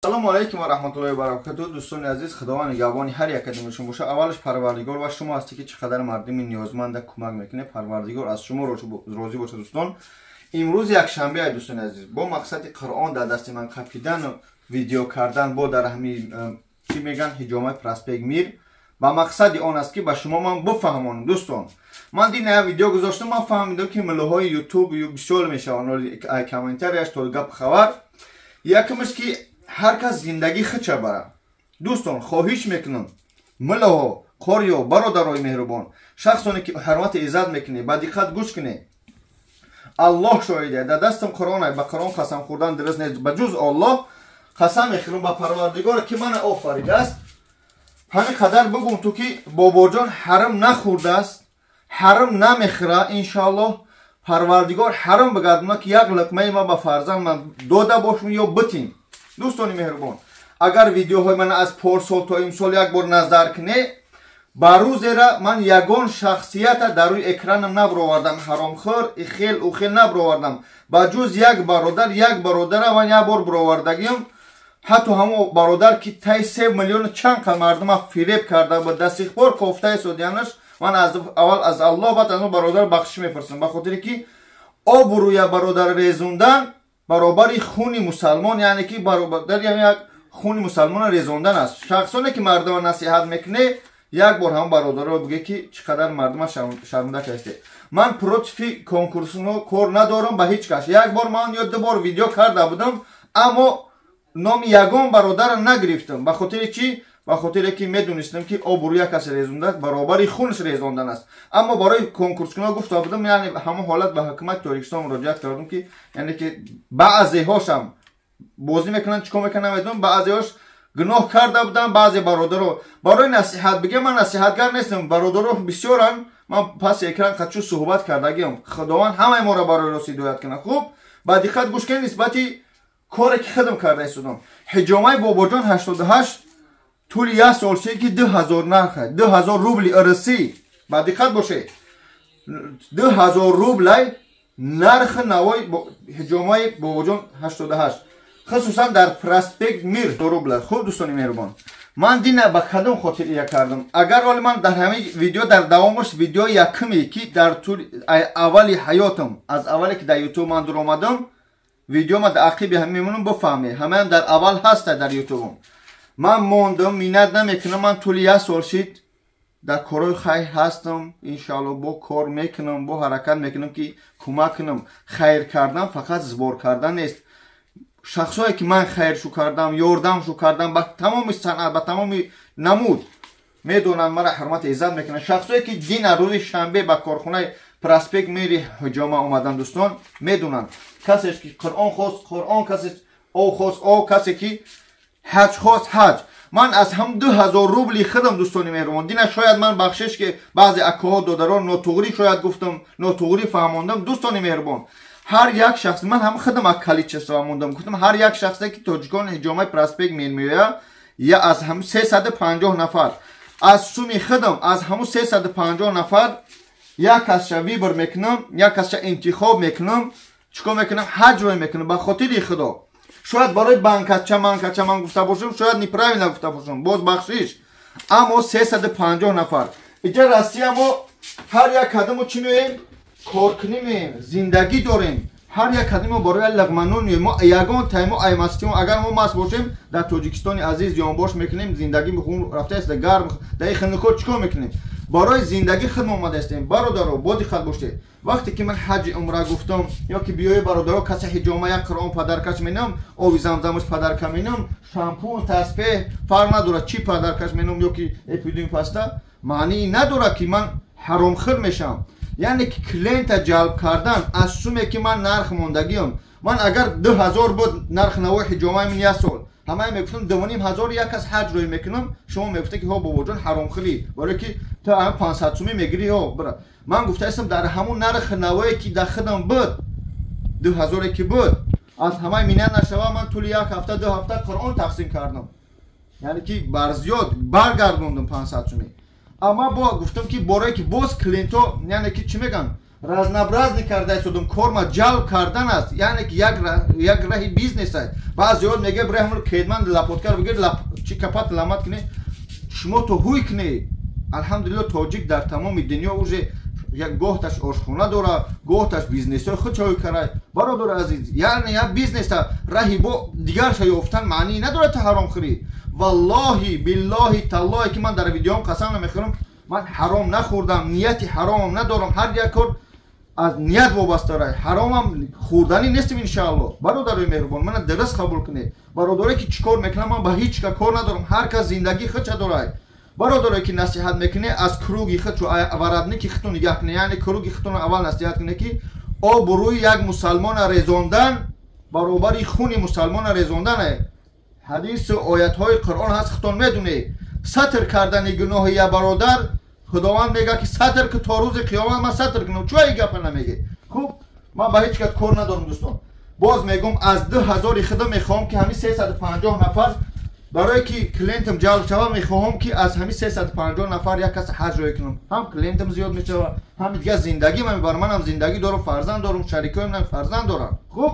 Ассалому алайкум ва раҳматуллоҳи ва баракатуҳ. Дӯстони азиз, Худованд нигаҳбони ҳар якатон шумо бошад. Аввалаш Парвардигор ва шумо ҳастед, ки чӣ қадар мардуми ниёзманда кӯмак мекунед. Парвардигор аз шумо розӣ бошад. Дӯстон, имрӯз якшанбе, дӯстони азиз, бо мақсади Қуръон дар дасти ман қапидану видео кардан бо дар ҳами чӣ мегӯянд, ҳиҷомаи Проспект Мир, ба мақсади он аст, ки ба шумо ман бифаҳмонам. Дӯстон, ман дин як видео гузоштам, ман фаҳмидам, ки миллаҳои Ютуб бисёр мешаванд комментарияш то гап хабар. Якумаш, ки ҳар кас зиндагӣ хича бара. Дӯстон, хоҳиш мекунам, миллаҳо, қориё, бародарои меҳрубон, шахсоне ки ҳурмати иззат мекунед, ба диққат гӯш кунед. Аллоҳ шоҳиде, дар дастам Қуръон, ба Қуръон қасам хӯрдан дуруст нест, ба ҷуз Оллоҳ қасам мехӯрам, ба Парвардигоре, ки мана офаридааст. Ҳамин қадар бигӯм ту, ки Бобоҷон ҳарам нахӯрдааст, ҳарам намехӯра. Иншоаллоҳ, Парвардигор ҳарам бигардона, ки як луқмаи ма ба фарзанд ман дода бошум ё битим. Дӯстони меҳрубон, агар видеоҳои ман аз порсол то имсол як бор назар кунед, ба рӯзера ман ягон шахсията дар рӯи экранам набировардам, ҳаромхӯр, ихел ухел набировардам, ба ҷуз як бародар. Як бародара ман як бор бировардагиам, ҳатто ҳамон бародар, ки таи 3 миллиону чанд қа мардума фиреб карда ба дастихбор кофтаи содиянаш. Ман аввал аз Аллоҳ, баъд аз он бародар бахшиш мепурсам, ба хотире ки обрӯя бародар резондан баробари хуни мусалмон, яъне ки баробар як хуни мусалмона резондан аст. Шахсоне ки мардума насиҳат мекунед, як бор ҳамон бародарро бигӯед, ки чӣ қадар мардума шарманда кардед. Ман против конкурсҳо кор надорам ба ҳеҷ кас. Як бор ман ё ду бор видео карда будам, аммо номи ягон бародарро нагирифтам. Ба хотири чӣ? Ба хотире ки медонистам, ки обрӯ як кас резонда баробари хунш резондан аст. Аммо барои конкурскуно гуфта будам, яъне ҳамон ҳолат ба ҳукумати Тоҷикистон муроҷиат кардам, ки яъне ки баъзеҳошам бозӣ мекунанд, чӣ кор мекунанд, намедонам. Баъзеҳош гуноҳ карда будам. Баъзе бародаро барои насиҳат бигем, ман насиҳатгар нестам, бародаро бисёранд, ман паси экран қачу суҳбат кардагиам. Худованд ҳамаи моро барои рост ҳидоят кунад. Хуб, ба диққат гӯш кунед нисбати коре ки хидм карда истодам. Ҳиҷомаи Бобоҷон 88 тӯли як сол шед, ки 2000 нарха, 2000 рубли русӣ. Ба диққат бошед, 2000 рублай нархи навои ҳиҷомаи Бобоҷон 88, хусусан дар Проспект Мир рубла. Хуб, дӯстони меҳрубон, ман дина ба кадом хотир ия кардам? Агар оли ман дар ҳамин видео, дар давомаш видеои якуме, ки дар тӯли аввали ҳаётам, аз аввале ки дар Ютуб ман дуромадам, видео ма дар ақиби ҳам мемонам, бифаҳме, ҳамаам дар аввал ҳаста дар Ютубам. Ман мондам, миннат намекунам. Ман тӯли як сол шид дар корҳои хайр ҳастам. Иншоалло, бо кор мекунам, бо ҳаракат мекунам, ки кӯмак кунам. Хайр кардан фақат сбор кардан нест. Шахсое ки ман хайршу кардам, ёрдамшу кардам, ба тамоми санъат, ба тамоми намуд медонанд, мара ҳурмати иззат мекунанд. Шахсое ки дина рӯзи шанбе ба корхонаи Проспект Мири ҳиҷома омадан, дӯстон медонанд: касе ки Қуръон хост, Қуръон, касе ов хост, ов, касе ки ҳаҷ хост, ҳаҷ. Ман аз ҳам 2000 рубли худам, дӯстони меҳрубон, дина шояд ман, бахшиш, ки баъзе акоҳо, додарон нотуғрӣ шояд гуфтам, нотуғрӣ фаҳмондам. Дӯстони меҳрубон, ҳар як шахс, ман ҳам худам аз количество мондам, гуфтам, ҳар як шахсе ки тоҷикон ҳиҷомаи Проспект Мир меояд, я аз ҳам 350 нафар, аз суми худам, аз ҳамун 350 нафар як касша выбор мекунам, як касша интихоб мекунам. Чӣ кор мекунам? Ҳаҷ рой мекунам ба хотири Худо. Шояд барои банкача манкача ман гуфта бошам, шояд неправильно гуфта бошам, боз бахшиш. Аммо 350 нафар иҷа Россия, мо ҳар як кадаму чӣ меоем? Коркунӣ меоем, зиндагӣ дорем. Ҳар як кадами барои лағманон меоем. Мо ягон таймо аймастимо. Агар мо маст бошем, дар Тоҷикистони азиз ёнбош мекунем, зиндагӣ рафтааст, гарм, дар хунукҳо чӣ кор мекунем? Барои зиндагӣ худ омада ҳастем. Бародаро, бо диққат бошед. Вақте ки ман ҳаҷи умра гуфтам ё ки биёи, бародаро, касе ҳиҷома, як Қуръон подаркаш менам, оби замзамаш подарка менам, шампун, таспеҳ, фарқ надорад чӣ подаркаш менам, ё ки эпидем паста, маънии надорад, ки ман ҳаромхӯр мешавам. Яъне ки клиента ҷалб кардан аз суме ки ман нарх мондагиам. Ман агар 2000 буд нарх навои ҳиҷомаи ман, як сол ҳамае мегуфтам, 2500 як кас ҳаҷ рӯй мекунам. Шумо мегуфта, ки ҳо, Бобоҷон, ҳаромхӯрӣ, барое ки ту 500 сумӣ мегирӣ. Ҳо, бира, ман гуфтаистам, дар ҳамун нархи навое ки дар худам буд, 2000-е ки буд, аз ҳамаи миннат нашава, ман тӯли як ҳафта, 2 ҳафта Қуръон тақсим кардам, яъне ки барзиёд баргардондам 500 сумӣ. Амма бо гуфтам, ки борое ки боз клиентҳо, яъне ки чӣ мегӯянд. Разнообразный карда истодум, корма ҷалб кардан аст, яъне ки як раҳи бизнес аст. Баъзеҳо мега бира ҳамро кедман лапоткар бигир, чи капат ламат кунӣ, шумо то ҳуй кунӣ. Алҳамдулилло, тоҷик дар тамоми дунё уже як гоҳташ ошхона дора, гоҳташ бизнесҳои худшои карай. Бародари азиз, яъне як бизнеса раҳи бо дигарша ёфтан маънӣ надорад та ҳаромхӯрӣ. Валлоҳи биллоҳи таллоҳе ки ман дар видеоам қасам намехӯрам, ман ҳаром нахӯрдам, нияти ҳаромам надорам. Ҳар як кор аз ният вобаста рай, ҳаромам хӯрданӣ нестем иншаалло. Бародарои меҳрубон, мана дуруст қабул кунед. Бародарое ки чӣ кор мекунам, ман ба ҳеҷ ка кор надорам, ҳар кас зиндагии худша дорад. Бародарое ки насиҳат мекунед, аз круги худ воротники худтон нигаҳ кунед, яъне круги худтонро аввал насиҳат кунед, ки обрӯи як мусалмона резондан баробари хуни мусалмона резондане. Ҳадису оятҳои Қуръон ҳаст, худтон медунед. Сатр кардани гуноҳи як бародар, Худованд мегӯяд ки сатр ки то рӯзи қиёмат ман сатр кунам. Чӯ ин гапа намегӯед? Хуб, ман ба ҳеҷ кас кор надорам дӯстон. Боз мегӯм, аз 2000 худо мехоҳам ки ҳамин 350 нафар, барое ки клиентам ҷалб шава, мехоҳам ки аз ҳамин 350 нафар як кас ҳаҷ рӯй кунам. Ҳам клиентам зиёд мешава, ҳам дигар зиндагӣ ман мебарам. Манам зиндагӣ дорам, фарзанд дорам, шарикоям фарзанд дорам. Хуб,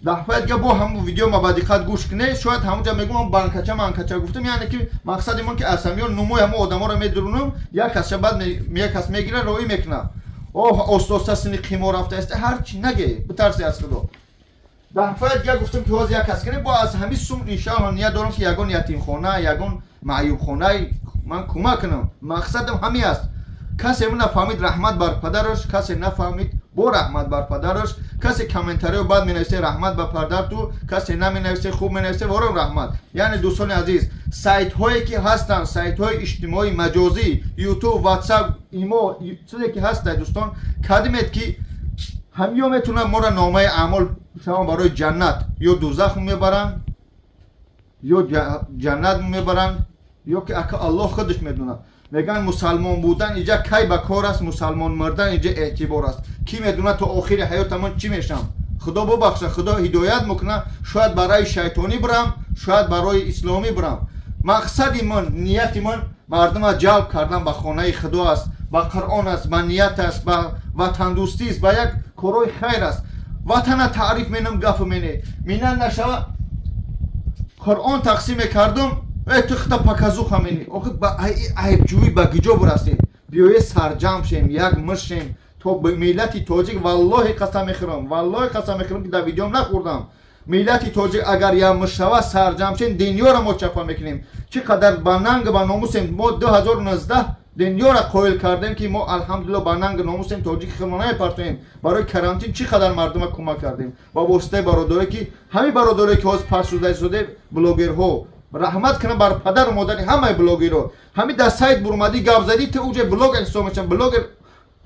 дафъаи дига бо ҳамун видео ма ба диққат гӯш кунед, шояд ҳамунҷа мегӯм банкача манкача гуфтам, яъне ки мақсади ман ки аз ҳамиён нумои ҳамун одаморо медурунам, як касша баъд як кас мегира роӣ мекунад. Оҳ, оста-оста сини қимор рафта иста, ҳар чи наге, битарси аз Худо. Дафъаи дига гуфтам ки ҳозир як кас кунед, бо аз ҳамин сум иншаалло ният дорам ки ягон ятимхона, ягон маъюбхонаи ман кӯмак кунам. Мақсадам ҳамин аст. Касе нафаҳмид, раҳмат бар падараш, касе нафаҳмид, бо раҳмат бар падараш, касе комментарио бад менависе, раҳмат ба падар ту, касе наменависе, хуб менависе, вором раҳмат. Яъне дӯстони азиз, сайтҳое ки ҳастанд, сайтҳои иҷтимоӣ маҷозӣ, Ютуб, Ватсап, Имо, чизе ки ҳастад дӯстон, кадимед ки ҳамиё метавонад моро номаи аъмол шаванд барои ҷаннат, ё дузах мебаранд, ё ҷаннат мебаранд, ё ки ака Аллоҳ худаш медонад. Мегӯянд мусалмон будан иҷа кай ба кор аст, мусалмон мурдан иҷа эътибор аст. Кӣ медонад то охири ҳаётамон чӣ мешавам? Худо бубахша, Худо ҳидоят мекунад, шояд барои шайтонӣ бирам, шояд барои исломӣ бирам. Мақсади ман, нияти ман мардума ҷалб кардан ба хонаи Худо аст, ба Қуръон аст, ба ният аст, ба ватандӯстӣ аст, ба як корҳои хайр аст. Ватана таъриф менам, гаф мене минан нашава. Қуръон тақсим мекардум, э ту хита показуха мени. Охи ба айбҷӯӣ ба гиҷо бурастем? Биёе сарҷамъ шем, як мышем то миллати тоҷик. Валлоҳи қасам мехӯрам, валлоҳи қасам мехӯрам ки дар видеом нахӯрдам. Миллати тоҷик агар як мыш шава, сарҷамъ шем, дунёро мо чапа мекунем. Чӣ қадар ба нанг ба номусем мо. 2019 дунёро қоил кардем ки мо алҳамдулилло ба нанг номусем, тоҷики худмо намепартоем. Барои карантин чӣ қадар мардума кӯмак кардем ба воситаи бародаре ки ҳамин бародаре ки ҳозир пас шуда истоде, блогерҳо, раҳмат кунам бар падару модари ҳамаи блогерҳо. Ҳамин дар сайт бурмадӣ, гап задӣ, ту уҷа блогер ҳисоб мешавам. Блогер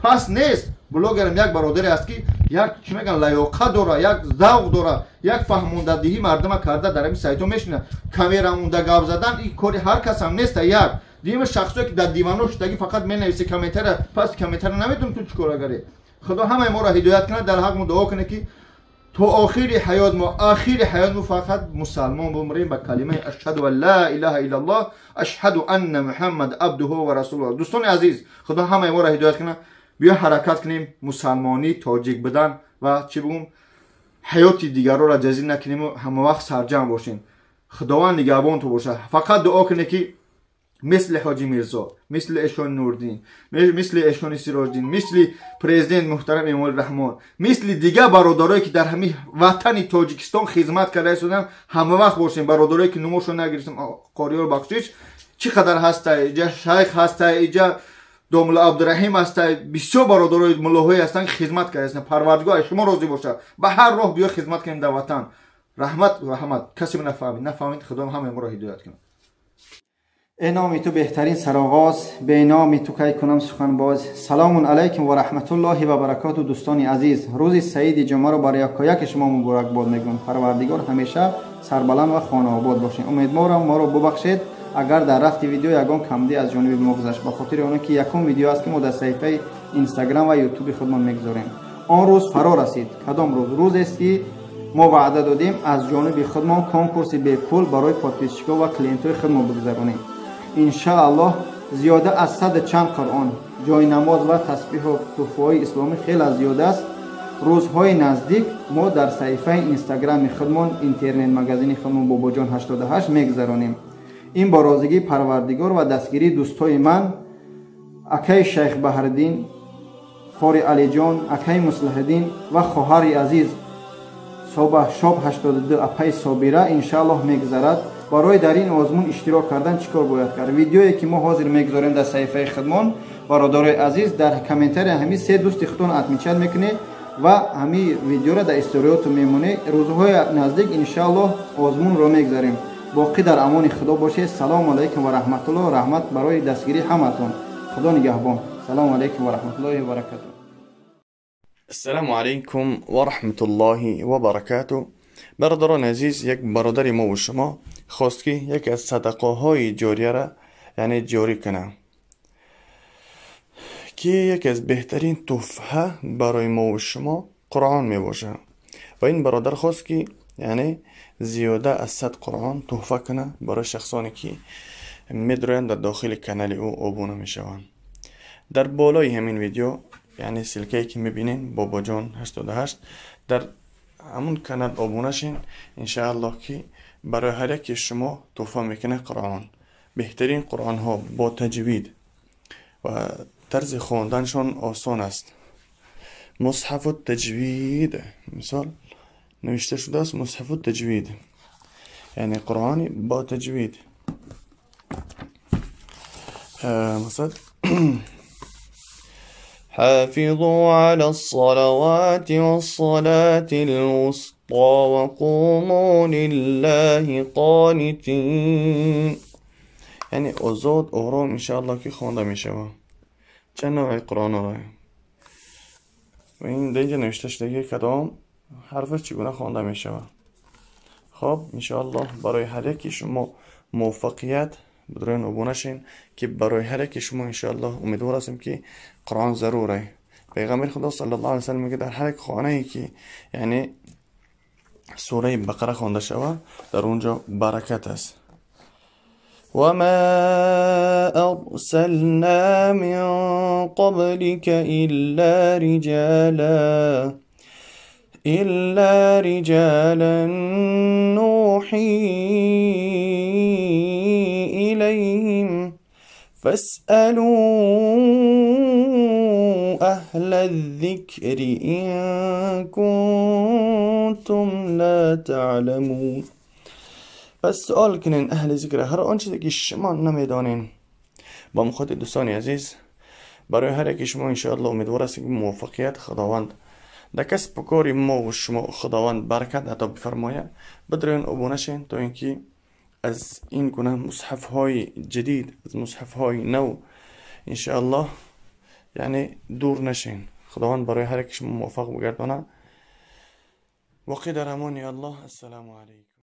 пас нест, блогерам як бародаре аст ки як чӣ мегӯянд, лаёқат дора, як завқ дора, як фаҳмондадиҳӣ мардума карда дар ҳамин сайтҳо мешинад. Камера монда гап задан ин кори ҳар касам неста. Як дигар шахсое ки дар диванҳо шудагӣ, фақат менависе комментария, пас комментария намедонам ту чӣ кор агаре. Худо ҳамаи моро ҳидоят кунад, дар ҳақ мо дуо кунед ки то охири ҳаёт мо, охири ҳаёт мо фақат мусалмон бумрем, ба калимаи ашҳаду ан ла илаҳа иллаллоҳ, ашҳаду анна Муҳаммад абдуҳу ва расулуҳ. Дӯстони азиз, Худо ҳамаи моро ҳидоят кунад. Биё ҳаракат кунем мусалмонӣ, тоҷик будан ва чӣ бигӯм, ҳаёти дигарроро ҷазил накунему ҳамавақт сарҷамъ бошем. Худованд нигаҳбонту бошад. Фақат дуо кунед ки мисли Ҳоҷи Мирзо, мисли Эшони Нурдин, мисли Эшони Сироҷдин, мисли президент муҳтарам Эмомалӣ Раҳмон, мисли дигар бародарое ки дар ҳамин ватани Тоҷикистон хизмат карда истоданд, ҳамавақт бошем. Бародарое ки нумошон нагирифтем, қориёр бахшиш, чӣ қадар ҳаста иҷа, шайх ҳаста иҷа, домула Абдураҳим ҳаста, бисёр бародарои муллоҳое ҳастанд ки хизмат карда истанд. Парвардигор аз шумо розӣ бошад. Ба ҳар роҳ биё хизмат кунем дар ватан. Раҳмат, раҳмат. Касе нафаҳмид, нафаҳмид, Худо ҳамаи моро ҳидоят кунад. Э номи ту беҳтарин сароғоз, бе номи ту кай кунам сухан боз. Салому алайкум ва раҳматуллоҳи ва баракоту. Дӯстони азиз, рӯзи саиди ҷумъаро бар якояки шумо муборакбод мегӯям. Парвардигор ҳамеша сарбаланд ва хонаобод бошед. Умедворам, моро бубахшед, агар дар рафти видео ягон камдӣ аз ҷониби мо гузашт, ба хотири оне ки якум видео аст, ки мо дар саҳифаи Инстаграм ва Ютуби худмон мегузорем. Он рӯз фаро расид. Кадом рӯз? Рӯзест ки мо ваъда додем аз ҷониби худмон конкурси бепул барои подписчикҳо ва клиентҳои худмон бигузаронем, иншааллоҳ. Зиёда аз сад чанд Қуръон, ҷои намоз ва тасбиҳу туҳфаҳои исломӣ хеле зиёд аст. Рӯзҳои наздик мо дар саҳифаи инстаграми худмон, интернет магазини худмон Бобоҷон 88 мегузаронем. Ин бо розигии Парвардигор ва дастгирии дӯстҳои ман, акаи Шайх Баҳриддин, қори Алиҷон, акаи Муслиҳиддин ва хоҳари азиз Соба Шоб 82 апаи Собира иншааллоҳ мегузарад. Барои дар ин озмун иштирок кардан чӣ кор бояд кард? Видеое ки мо ҳозир мегузорем дар саҳифаи худмон, бародарои азиз, дар комментария ҳамин се дӯсти худтон отмечать мекунед ва ҳамин видеоро дар историётон мемонед. Рӯзҳои наздик иншааллоҳ озмунро мегузарем. Боқӣ дар амони Худо бошед. Салому алайкум ва раҳматуллоҳ. Раҳмат барои дастгирии ҳаматон. Худо нигаҳбон. Салому алайкум ва раҳматуллоҳи ва баракатуҳ. السلام علیکم و رحمت الله و برکاته. برادران عزیز، یک برادر ما و شما خواست که یکی از صدقه های جاریه را یعنی جاری کنه که یکی از بهترین تحفه برای ما و شما قرآن می باشه و این برادر خواست که یعنی زیاده از 100 قرآن تحفه کنه برای شخصانی که میدرویند در داخل کانال او آبونه میشوند. در بالای همین ویدیو یعنی سلکه که میبینین باباجان 88 در همون کانال آبونه شین، انشاءالله که برای هر یک شما تحفه میکنه قرآن، بهترین قرآن ها با تجوید و طرز خواندنشان آسان است. مصحف التجوید مثال نوشته شده است، مصحف التجوید یعنی قرآنی با تجوید. مثلا حافظوا على الصلوات والصلاة الوسطى وقوموا لله قانتين. یعنی آزاد آرام انشاءالله که خوانده می شود. چند نوع قرآن را و این در اینجا نوشته شده که کدام حرف چگونه خوانده می شود. خب انشاءالله برای هر یکی شما موفقیت بدرین آبونه شین که برای هر یک شما انشاءالله امیدوار هستم که قرآن ضروره. پیغمبر خدا صلی الله علیه و سلم میگه در هر یک خانه ای که یعنی سوره بقره خوانده شود در اونجا برکت است. وما ارسلنا من قبلك إلا رجالا نوحي إليهم فاسألوا أهل الذكر إن كنتم لا تعلمون. پس سوال کنین اهل ذکر هر آن چیزی که شما نمیدانین. با مخاطب دوستان عزیز، برای هر یک شما انشاءالله امیدوار هستیم که موفقیت خداوند در کسب و کار ما و شما خداوند برکت عطا بفرمایه. بدرین آبونه شین تا اینکه از این گونه مصحف های جدید، از مصحف های نو انشاءالله یعنی دور نشین. خداوند برای هر یک شما موفق بگردانه. واقع در امان الله. السلام علیکم.